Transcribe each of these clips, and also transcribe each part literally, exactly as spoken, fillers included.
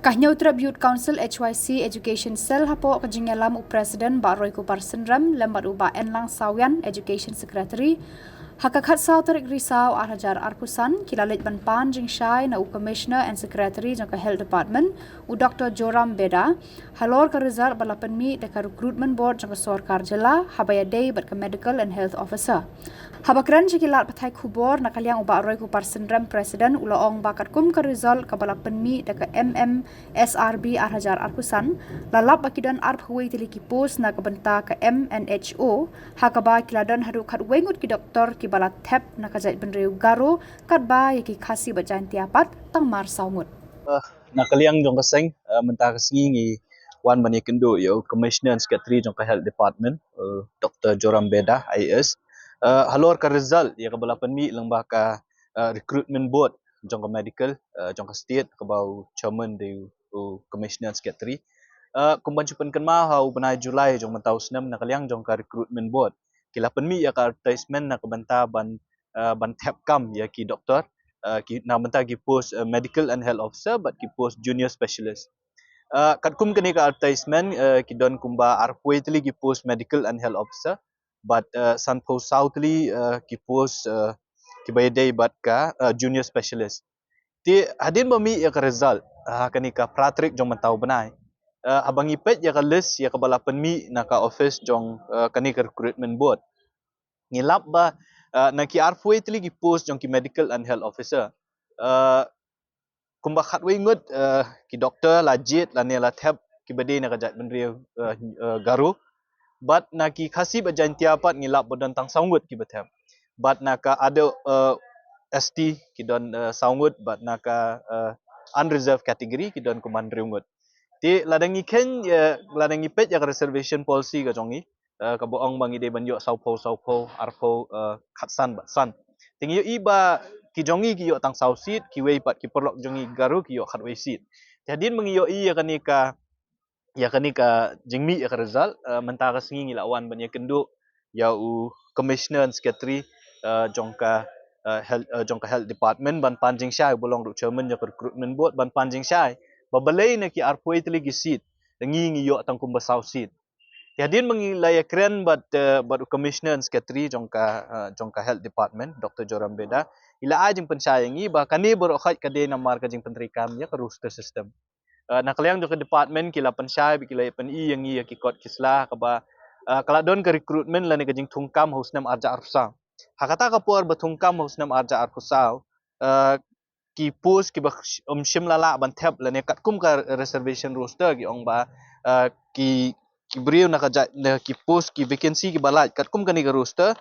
Ka Hynñiewtrep Youth Council H Y C Education Cell hapoh ka jingïalam u President Bah Roykupar Synrem lem bad u Bah Enlang Sawian Education Secretary, ha ka khatsaw tarik Risaw ar hajar arphew san, ki la leit ban pan jingshai na u Commissioner and Secretary jong ka Health Department, u Doctor Joram Beda, halor ka result ba la pynmih da ka Recruitment Board jong ka sorkar jylla, haba ïadei bad ka Medical and Health Officer. Haba kren sha ki lad pathai khubor, na ka liang u Bah Roykupar Synrem, President, u la ong ba katkum ka result kaba la pynmih da ka M M S R B ar hajar arphew san, la lap ba ki don arphew wei tylli ki post na ka bynta ka M N H O, ha kaba ki la don haduh khatwei ngut ki doktor kiba la thep na ka jaitbynriew Garo, katba ïa ki Khasi bad Jaintia pat tang mar saw ngut. Na ka liang jong ka seng, eh, mynta ka sngi ngi wan ban ïakynduh ïa u Commissioner and Secretary jong ka Health Department, eh, Doctor Joram Beda, I A S. Eh, halor ka result ïa kaba la pynmih lyngba ka, eh, Recruitment Board jong ka Medical, eh, jong ka State, kaba u Chairman dei u, u Commissioner and Secretary. Eh, kum ban shu pynkynmaw, ha u bnai July jong mynta u snem, na ka liang jong ka Recruitment Board, ki la pynmih ïa ka advertisement na ka bynta ban, eh, ban thep kam ïa ki doktor, eh, ki, na ka bynta ki post, eh, Medical and Health Officer bad ki post Junior Specialist. Eh, katkum kane ka advertisement, eh, ki don kumba arphew wei tylli ki post Medical and Health Officer bad, eh, sanphew saw tylli, eh, ki post, eh, kiba ïadei bad ka, eh, Junior Specialist. Te hadien ba mih ïa ka result, ha kane ka phra tarik jong mynta u bnai, eh, haba ngi peit ïa ka list ïa kaba la pynmih na ka office jong, eh, kane ka Recruitment Board, ngi lap ba, eh, na ki arphew wei tylli ki post jong ki Medical and Health Officer, eh, kumba khatwei ngut, eh, ki doktor la jied lane la thep kiba dei na ka jaitbynriew, eh, eh, Garo. Bad na ki Khasi bad Jaintia pat ngi lap ba don tang saw ngut kiba thep. Bad na ka other, eh, S T ki don, eh, saw ngut, bad na ka, eh, unreserved category ki don kumba hynriew ngut. Te lada ngi kheiñ, eh, lada ngi peit ïa ka reservation policy ka jong ngi, eh, kaba ong ba ngi dei ban ïoh sawphew, sawphew, arphew, eh, khatsan bad san. Te ngi ïohi ba ki jong ngi ki ïoh tang saw seat, kiwei pat ki paralok jong ngi Garo ki ïoh khatwei seat. Te hadien ba ngi ïohi ïa kane ka, ïa kane ka jingmih ïa ka result, eh, mynta ka sngi ngi la wan ban ïakynduh ïa u Commissioner and Secretary, eh, jong ka, eh, health, eh, jong ka Health Department ban pan jingshai, uba long ruh Chairman jong ka Recruitment Board, ban pan jingshai ba balei na ki arphew wei tylli ki seat, ngi ngi ïoh tang kumba saw seat. Te hadien ba ngi la ïakren bad, eh, bad u Commissioner and Secretary jong ka, eh, jong ka Health Department, Doctor Joram Beda, i la ai jingpynshai ïa ngi ba kane baroh khoit ka dei namar ka jingpyntreikam ïa ka roster system. Eh, na ka liang jong ka department ki la pynshai bad ki la pyni ïa ngi ïa ki kot ki sla kaba, eh, ka la don ka recruitment lane ka jingthungkam ha u snem ar hajar arphew saw. Ha kata ka por ba thungkam ha u snem ar hajar arphew saw, eh, ki post kiba sh-, ym shym la lah ban thep lane katkum ka reservation roster ki ong ba, eh, ki, ki briew na ka jait, na ki post, ki vacancy kiba lait katkum kane ka roster,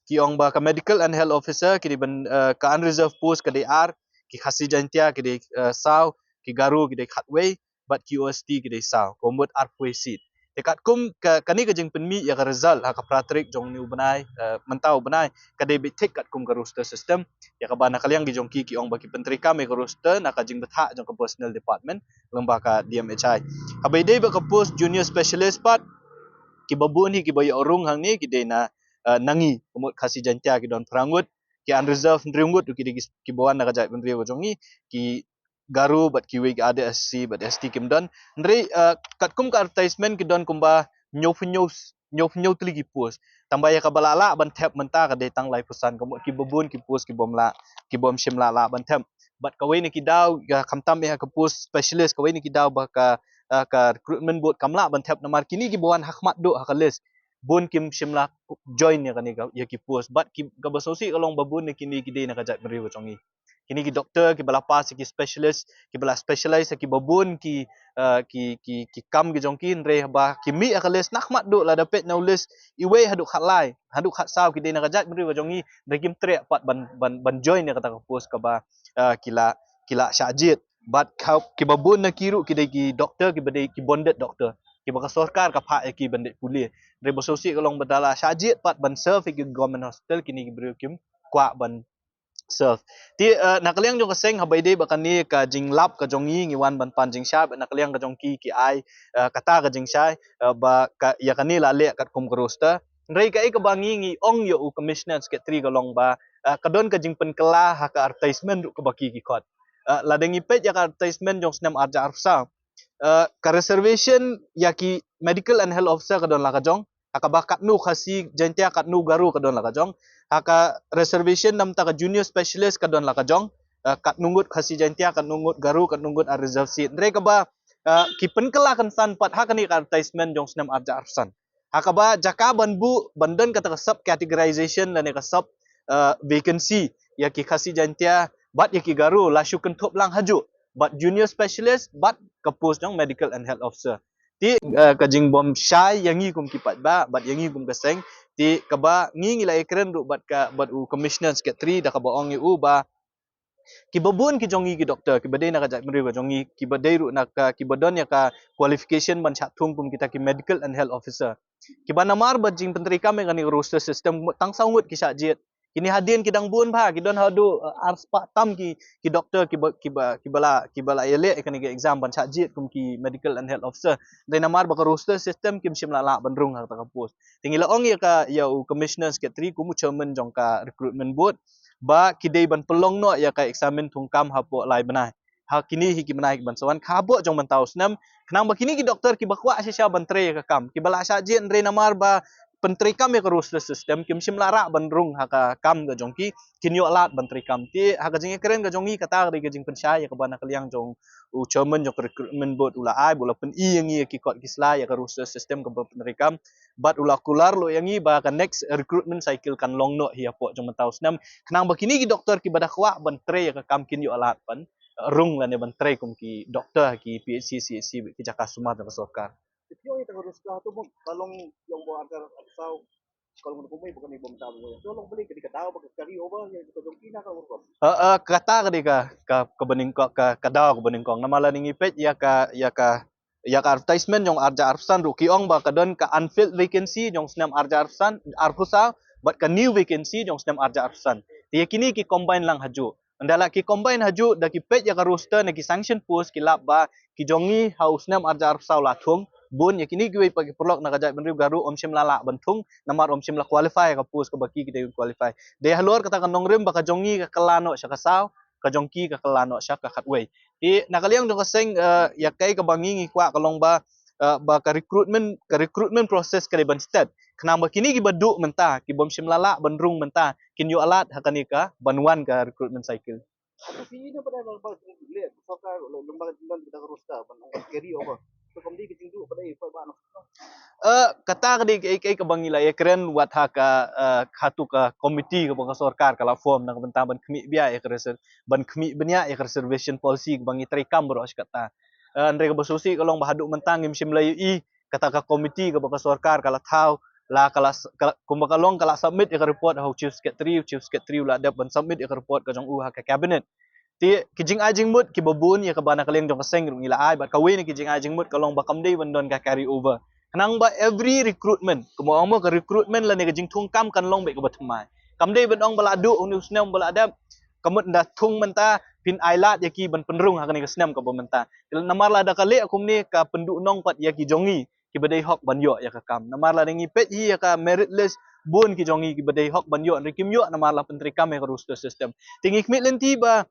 ki ong ba ka Medical and Health Officer ki dei ban, eh, ka unreserved post ka dei ar, ki Khasi Jaintia ki dei, eh, saw, ki Garo ki dei khatwei, bad ki O S T ki dei saw, ka mut arphew wei seat. Te katkum ka, kane ka jingpynmih ïa ka result ha ka phra tarik jong une u bnai, eh, mynta u bnai, ka dei beit thik katkum ka roster system. Ïa kaba na ka liang ki jong ki ki ong ba ki pyntreikam ïa ka roster na ka jingbthah jong ka Personnel Department lyngba ka D M H I. Haba ïadei bad ka post Junior Specialist pat, kiba bun hi kiba ïoh rung hangne ki dei na, eh, na ngi, ka mut Khasi Jaintia ki don phra ngut, ki unreserved hynriew ngut, ki dei ki, kiba wan na ka jaitbynriew ka jong ngi, ki Garo bad kiwei ki other S C bad S T kim don. Hynrei, eh, katkum ka advertisement ki don kumba hynñiewphew hynñiew, hynñiewphew hynñiew tylli ki post. Tangba ïa kaba la lah ban thep mynta ka dei tang laiphew san, ka mut kiba bun ki post kibym lah, kibym shym la lah ban thep. Bad kawei na ki daw, ïa, khamtam ïa ka post specialist, kawei na ki daw ba ka, eh, ka recruitment board kam lah ban thep namar kine kiba wan ha khmat duh ha ka list, bun kim shym la join ïa kane ka, ïa ki post. Bad ki, kaba sngewsih ka long ba bun na kine ki dei na ka jaitbynriew ka jong ngi. Kine ki doktor kiba la pass ïa ki specialist, kiba la specialize ïa kiba bun ki, eh, ki, ki, ki kam ki jong ki, hynrei haba ki mih ha ka list na khmat duh, lada peit na u list, iwei haduh khatlai, haduh khatsaw ki dei na ka jaitbynriew ka jong ngi, hynrei kim treh pat ban, ban, ban join ïa kata ka post kaba, eh, ki la, ki la shah jied. Bad ka, kiba bun na ki ruh ki dei ki doktor, kiba dei ki bonded doktor, kiba ka sorkar ka phah ïa ki ban dei pule. Hynrei ba sngewsih ka long ba da la shah jied pat ban serve ïa ki government hospital, kine ki briew kim kwah ban serve. Te, eh, na ka liang jong ka seng haba ïadei bad kane ka jinglap ka jong ngi, ngi wan ban pan jingshai, bad na ka liang ka jong ki ki ai, eh, kata ka jingshai, eh, ba ka, ïa kane la leh katkum ka roster. Hynrei kaei kaba ngi ngi ong ïa u Commissioner and Secretary ka long ba, eh, ka don ka jingpynkylla ha ka advertisement ruh kaba ki ki khot. Uh, lada ngi peit ïa ka advertisement jong snem arja arphew saw, uh, ka reservation ïa ki medical and health officer ka don la ka jong, ha kaba katno Khasi Jaintia, katno Garo ka don la ka jong. Ha ka reservation namar ka junior specialist ka don la ka jong, uh, katno ngut Khasi Jaintia, katno ngut Garo, katno ngut a reserve seat. Hynrei kaba, uh, ki pynkylla kynsan pat ha kane ka advertisement jong snem arja arphew san, ha kaba jaka ban buh ban don kata ka sub categorization lane ka sub, uh, vacancy ïa ki Khasi Jaintia bad ïa ki Garo la shu kynthup lang hajuh bad junior specialist bad ka post jong medical and health officer. Te, uh, ka jingbym shai ïa ngi kum ki paidbah bad ïa ngi kum ka seng, te kaba ngi, ngi la ïakren ruh bad ka, bad u commissioner secretary, da kaba ong ïa u ba kiba bun ki jong ngi ki doktor kiba dei na ka jaitbynriew ka jong ngi, kiba dei ruh na ka, kiba don ïa ka qualification ban shah thung kum kita ki medical and health officer, kiba namar ba jingpyntreikam ïa kane ka roster system, tang saw ngut ki shah jied. Kine hadien ki dang bun bha, ki don haduh, uh, arspah tam ki, ki doktor kiba, kiba, kiba la, kiba la ïaleh ïa kane ka exam ban shah jied kum ki medical and health officer. Hynrei namar ba ka roster system kim shym la lah ban rung ha kata ka post. Te ngi la ong ïa ka, ïa u commissioner secretary kum u chairman jong ka recruitment board ba ki dei ban pynlong noh ïa ka examine thungkam hapoh lai bnai, ha kine hi ki bnai kiban sa wan, hapoh jong mynta u snem, khnang ba kine ki doktor kiba kwah shisha ban trei ïa ka kam, kiba la shah jied hynrei namar ba pyntreikam ïa ka roster system, kim shym la lah ban rung ha ka kam ka jong ki, kin ïoh lad ban treikam. Te ha ka jingïakren ka jong ngi, kata ka dei ka jingpynshai ïa kaba na ka liang jong u chairman jong ka recruitment board u la ai, ba u la pyni ïa ngi ïa ki kot ki sla ïa ka roster system kaba pyntreikam. Bad u la kular ruh ïa ngi ba ka next recruitment cycle kan long noh hi hapoh jong mynta u snem, khnang ba kine ki doktor kiba da kwah ban trei ïa ka kam kin ïoh lad ban, uh, rung lane ban trei kum ki doktor ha ki P H C, C H C, ki jaka sumar jong ka sorkar. Te phi ong ïa ka roster tu, bym, ka long ïa u ba arja arphew saw, ka long kumne, ba kane ba mynta ba, to long beli ka dei ka daw ba ka carry over ïa ka jong ki, na ka rukom. Uh, uh, kata ka dei ka, ka, kaba nyngkong, ka, ka daw kaba nyngkong. Namar lada ngi peit ïa ka, ïa ka, ïa ka advertisement jong arja arphew san ruh, ki ong ba ka don ka unfilled vacancy jong snem arja arphew san, arphew saw, bad ka new vacancy jong snem arja arphew san. Te ïa kine ki combine lang hajuh. Ynda la ki combine hajuh, da ki peit ïa ka roster na ki sanction post, ki lap ba ki jong ngi ha u snem arja arphew saw la thung bun, ïa kine kiwei pat ki paralok na ka jaitbynriew Garo ym shym la lah ban thung namar ym shym la qualify ïa ka post kaba ki, ki dei qualify. Dei halor kata ka nongrim ba ka jong ngi ka kylla noh sha ka saw, ka jong ki ka kylla noh sha ka khatwei. Te na ka liang jong ka seng, eh, ïa kaei kaba ngi, ngi kwah ka long ba, eh, ba ka recruitment, ka recruitment process ka dei ban stet, khnang ba kine kiba duh mynta, kibym shym la lah ban rung mynta, kin ïoh lad ha kane ka ban wan ka recruitment cycle. Atu phi na ba da ba leh sorkar, leh lem ba don kita ka roster ban carry over. To kam dei ka jingduh ba dei ba, ba na. Eh, kata ka dei kaei kaei kaba ngi la ïakren wat ha ka, eh, ha tu ka committee kaba ka sorkar ka la form na ka bynta ban khmih bniah ïa ka reser-, ban khmih bniah ïa ka reservation policy kaba ngi treikam baroh shi katta. Eh, hynrei kaba sngewsih ka long ba haduh mynta ngim shym la ïohi kata ka committee kaba ka sorkar ka la thaw, la ka la s-, ka la, kumba ka long ka la submit ïa ka report ha u chief secretary, u chief secretary u la dep ban submit ïa ka report ka jong u ha ka cabinet. Te ki jingai jingmut kiba bun ïa kaba na ka liang jong ka seng ruh ngi la ai, bad kawei na ki jingai jingmut ka long ba kam dei ban don ka carry over. Khnang ba every recruitment, kumba ong mo, ka recruitment lane ka jingthungkam kan long beit kaba thymmai. Kam dei ban ong ba la duh une u snem ba la dep, ka mut ynda thung mynta phin ai lad ïa ki ban pynrung ha kane ka snem kaba mynta. Namar lada ka leh kumne ka pynduhnong pat ïa ki jong ngi kiba dei hok ban ïoh ïa ka kam. Namar lada ngi peit hi ïa ka merit list, bun ki jong ngi kiba dei hok ban ïoh, hynrei kim ïoh namar la pyntreikam ïa ka roster system. Te ngi khmih lynti ba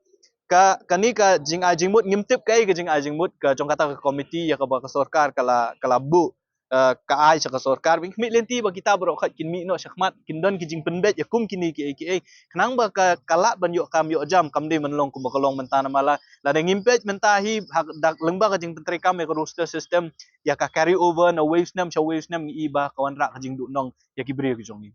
ka, kane ka jingai jingmut, ngim tip kaei ka jingai jingmut ka jong kata ka committee ïa kaba ka sorkar ka la, ka la buh, eh, ka ai sha ka sorkar. Ngi khmih lynti ba kita baroh khoit kin mih noh shakhmat, kin don ki jingpynbeit ïa kum kine kiei kiei, khnang ba ka, ka lad ban ïoh kam ïoh jam kam dei ban long kumba ka long mynta. Namar la, lada ngim peit mynta hi ha, da lyngba ka jingpyntreikam ïa ka roster system, ïa ka carry over na uwei u snem sha uwei u snem, ngi i ba ka wanrah ka jingduhnong ïa ki briew ki jong ngi.